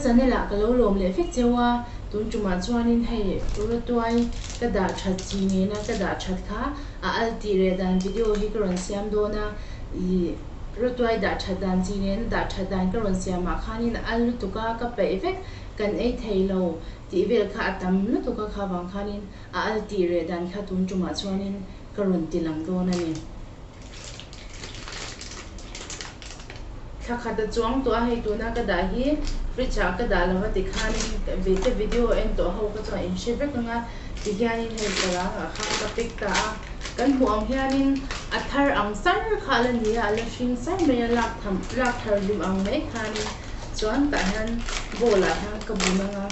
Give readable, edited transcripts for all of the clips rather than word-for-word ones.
channel ah ka lo lawm leh vek cheu a, tun tumah chuanin hei rawtuai ka dah that chi nena ka dah that kha a al tih reh dan video hi ka rawn siam dawn a, ih rawtuai dah that dan chi nena dah that dan ka rawn siam ah khanin a al lutuk a, ka peih vek kan ei thei lo tih vel kha a tam lutuk a kha vang khanin a al tih reh dan kha tun tumah chuanin ka rawn ti lang dawn a ni. Thla khat a chuang tawh a, hei tuna ka dah hi fridge ah ka dah lo a tikhanin ka video en tawh ho kha chuan in hre vek ang a, tihianin hei sarang ah khan ka pick ta a, kan hmuh ang hianin a thar ang sar kha a la ni a, a la hring sar mai a, lak tham lak thar hlim ang mai khanin chuan tah hian bowl ah hian ka bun ang a.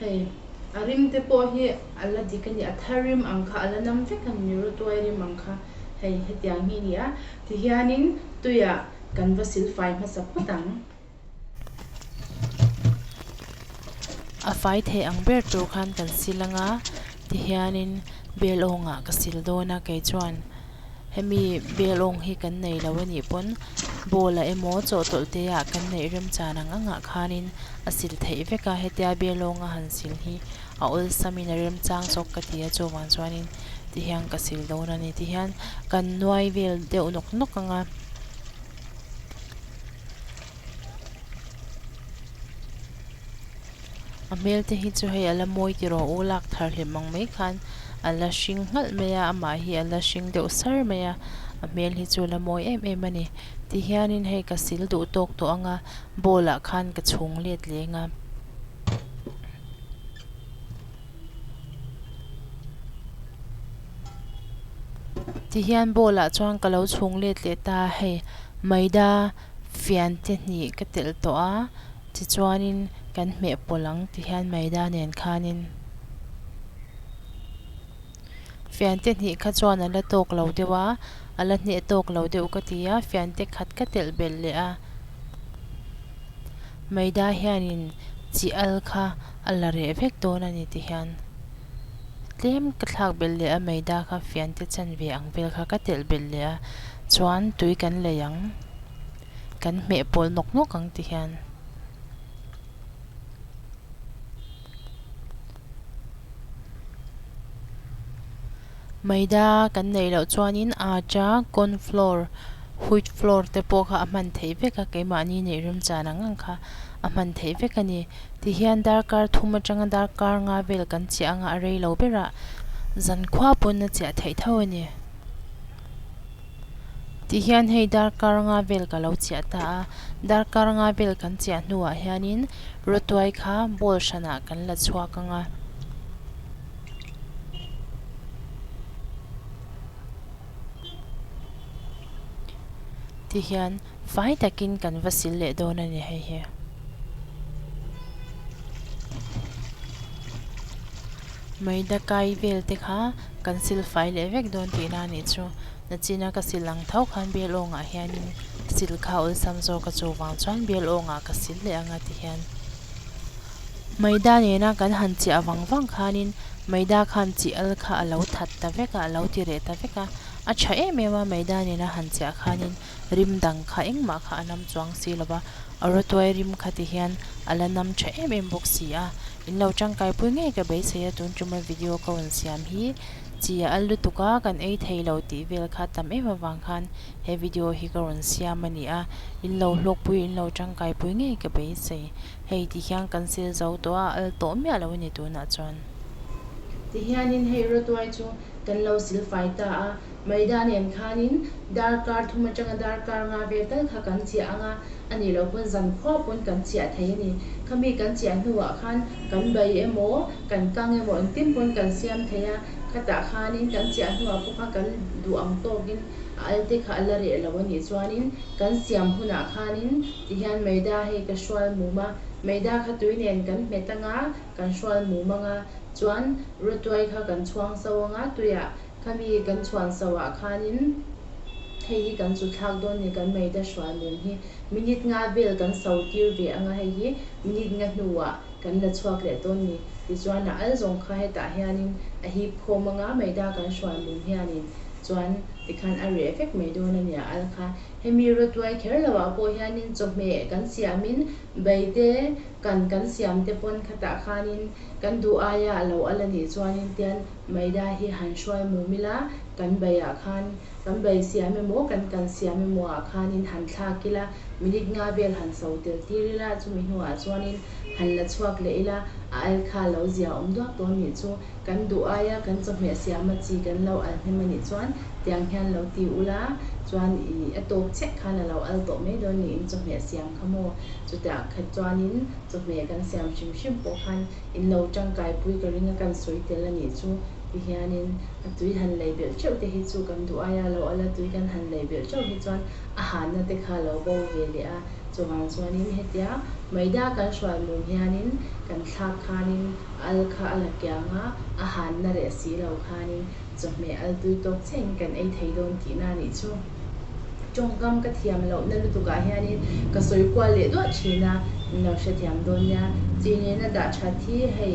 Hei, a rim te pawh hi a la dik a ni, a thar rim ang kha a la nam vek a ni, rawtuai rim ang kha hei hetiang hi a ni a, tihianin tuiah kan va silfai hmasa phawt ang. A fai thei ang ber tur khan kan sil ang a, tihianin bel awngah ka sil dawn a kei chuan. Hemi bel awng hi kan nei lo a nih pawn bowl ah emaw chawhtawlh te ah kan neih remchan ang angah khanin a sil theih vek a, hetia bel awnga han sil hi a awlsam in a remchang zawk ka ti a chuvang chuanin tihian ka sil dawn a ni tihian kan nuai vel deuh nawk nawk ang a. A hmel te hi chu hei a la mawi ti rawh u lak thar hlim ang mai khan a la hring nghalh mai a amah hi a la hring deuh sar mai a a hmel hi chu a la mawi em em a ni tihianin hei ka sil duh tawk tawh ang a bowl ah khan ka chhung let leng a. Tihian bowl ah chuan ka lo chhung let leh ta a hei maida fian te hnih ka telh tawh a tichuanin kan hmeh pawlh ang ti hian maida nen khanin fian te hnih kha chuan a la tawk lo deuh a a la hneh tawk lo deuh ka ti a fian te khat ka telh belh leh a maida hianin chi al kha a la reh vek dawn a ni ti hian tlem ka thlak belh leh a maida kha fian te chanve ang vel kha ka telh belh leh a chuan tui kan lei ang. Kan hmeh pawl nawk nawk ang ti hian. Maida kan neih loh chuanin atta, corn flour, wheat flour te pawh kha a hman theih vek a, keimahni neih remchan ang ang kha a hman theih vek a ni. Tihian darkar thum atanga darkar nga vel kan chiah anga a rei lo berah zankhua pawn a chiah theih tho a ni. Tihian hei darkar nga vel ka lo chiah ta a, darkar nga vel kan chiah hnuah hianin rawtuai kha bowl hranah kan la chhuak ang a. Tihian fai takin kan va sil leh dawn a ni hei hi. Maida kai vel te kha kan sil fai leh vek dawn tihna a nih chu. Nachina ka sil ang tho khan bial awngah hianin sil kha awlsam zawk a chuvang chuan bial awngah ka sil leh ang a ti hian Maida nena kan han chiah vang vang khanin Maida khan chi al kha a lo that ta vek a, a lo ti reh ta vek a, a tha em em a Maida nena han chiah khanin rim dang kha engmah kha a nam chuang si lo va, a rawtuai rim kha ti hian a la nam tha em em bawk si a, in lo tangkaipui ngei ka beisei a tun tuma video ka rawn siam hi. Chi a al lutuk a, kan ei thei lo tih vel kha tam em avang khan he video hi ka rawn siam a ni a, in lo hlawkpui in lo tangkaipui ngei ka beisei. Hei ti hian kan sil zo tawh a, al tawh miah lo a ni tunah chuan. Tihianin hei rawtuai chu kan lo sil fai ta a, Maida nen khanin darkar thum atanga darkar nga vel tal kha kan chiah ang a, a nih loh pawn zan khua pawn kan chiah thei a ni. Khami kan chiah hnuah khan kan bai emaw, kan kang emaw engtin pawn kan siam thei a, khatah khanin kan chiah hnuah pawh khan kan duh ang tawkin a al te kha a la reh lo a nih chuanin kan siam hunah khanin tihian Maida hei ka hrual mum a, Maida kha tui nen kan hmet ang a, kan hrual mum ang a, chuan rawtuai kha kan chhuang so ang a, tuiah Khami kan chhuan so ah khanin hei hi kan chu thlak dawn ni kan maida hrual mum hi minute nga vel kan so tir ve anga hei hi minute nga hnuah kan la chhuak leh dawn ni tichuan a al zawng kha hetah hianin a hip khawm anga maida kan hrual mum hianin chuan. Tikhan a reh vek mai dawn a nia al kha. Hemi rawtuai kher lo ah pawh hianin chawhmeh kan siamin beite kan kan siam te pawn khatah khanin kan duh aia a lo al a nih chuanin tian maida hi han hruai mum ila kan beiah khan kan bei siam emaw kan kan siam emaw ah khanin han thlak ila minute nga vel han so tel tir ila chumi hnuah chuanin han la chhuak leh ila a al kha a lo zia awm duak dawn nih chu. Kan duh aia kan chawhmeh siama chi kan lo al hnem a nih chuan tiang hian lo ti ula chuan ih a tawp chiah khan a lo al tawh mai dawn niin chawhmeh siam kha maw? Chutah khat chuanin chawhmeh kan siam hrim hrim pawh khan in lo tangkai pui ka ring a kan sawi tel a nih chu ti hianin a tui han lei belh teuh te hi chu kan duh aia lo al a tui kan han lei belh teuh hi chuan a hanna te kha a lo bo ve leh a chuvang chuanin hetia maida kan hruai mum hianin kan thlak khanin Al kha a la kiang a, a hanna reh si lo khanin chawhmeh al tui tawk chiahin kan ei thei dawn tihna a nih chu. Tawngkam ka thiam lohna lutukah hianin ka sawi kual leh duah thin a, min lo hrethiam dawn nia. Chi nena dah that hi hei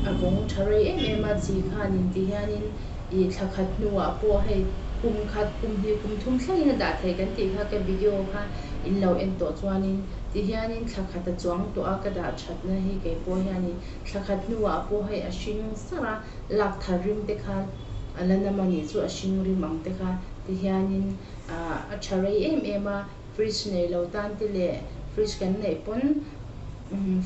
a vawng tha rei em em a, chi khanin ti hianin ih thla khat hnuah pawh hei kum khat, kum hnih, kum thum thlengin a dah thei kan tih kha ka video kha in lo en tawh chuanin ti hianin thla khat a chuang tawh a ka dah thatna hi kei pawh hianin thla khat hnuah pawh hei a hring sar a, lak thar rim te kha a la na mah nih chu a hring rim ang te kha ti hianin ah a tha rei em em a, fridge nei lo tan te leh fridge kan neih pawn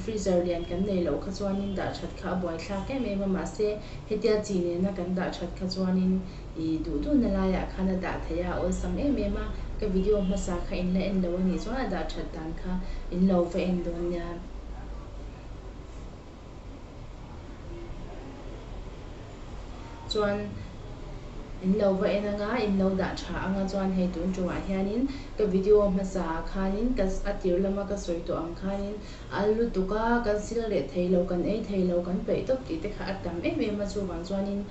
freezer lian kan nei loh kha chuanin dah that kha a buaithlak em em a mahse hetia chi nena kan dah that kha chuanin I duh duhna laiah khan a dah theih a, a awlsam em em a, ka video hmasa kha in la en lo a nih chuan a dah that dan kha in lo va en dawn nia. Chuan in lo va en anga, in lo dah tha anga chuan hei tun tumah hianin ka video hmasa ah khanin ka a tir lama ka sawi tawh ang khanin al lutuk a, kan sil reh thei lo, kan ei thei lo, kan peih tawp tih te kha a tam em em a, chuvang chuanin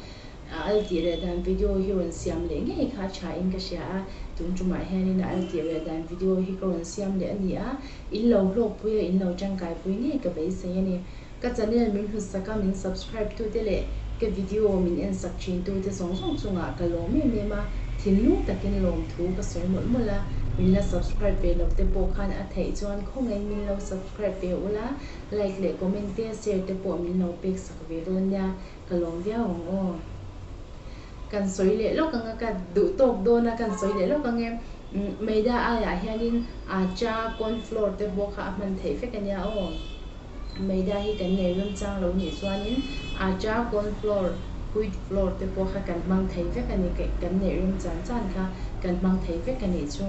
A al tih reh dan video hi rawn siam leh ngei kha a tha in ka hria a, tun tumah hianin a al tih reh dan video hi ka rawn siam leh a ni a, in lo hlawkpui a in lo tangkai pui ngei ka beisei a ni. Ka channel min hlutsak a min subscribe tu te leh ka video min en sak thin tu te zawng zawng chungah ka lawm em em a, thinlung takin lawmthu ka sawi mawlh mawlh a, min la subscribe ve lo te pawh khan a theih chuan khawngaihin min lo subscribe ve ula, like leh comment te share te pawh min lo pek sak ve dawn nia. Ka lawm viau ang aw. Kan sawi leh lawk ang a, ka duh tawk dawn a, kan sawi leh lawk ang e. Maida aiah hianin acha, corn flour te pawh kha a hman theih vek a nia aw. Maida hi kan nei remchang lo nih chuanin acha, corn flour, wheat flour te pawh kha kan hmang thei vek a ni, kan neih remchan chan kha kan hmang thei vek a nih chu.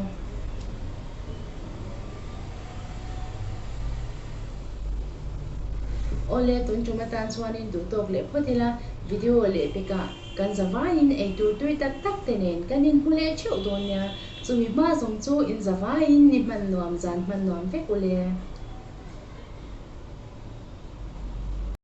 Awle, tun tum atan chuanin duh tawk leh phawt ila, video leh pekah kan zavaiin eitur tui tak tak te nen kan inhmu leh theuh dawn nia, chumi hma zawng chu in zavaiin ni hman nuam zan hman nuam vek ule.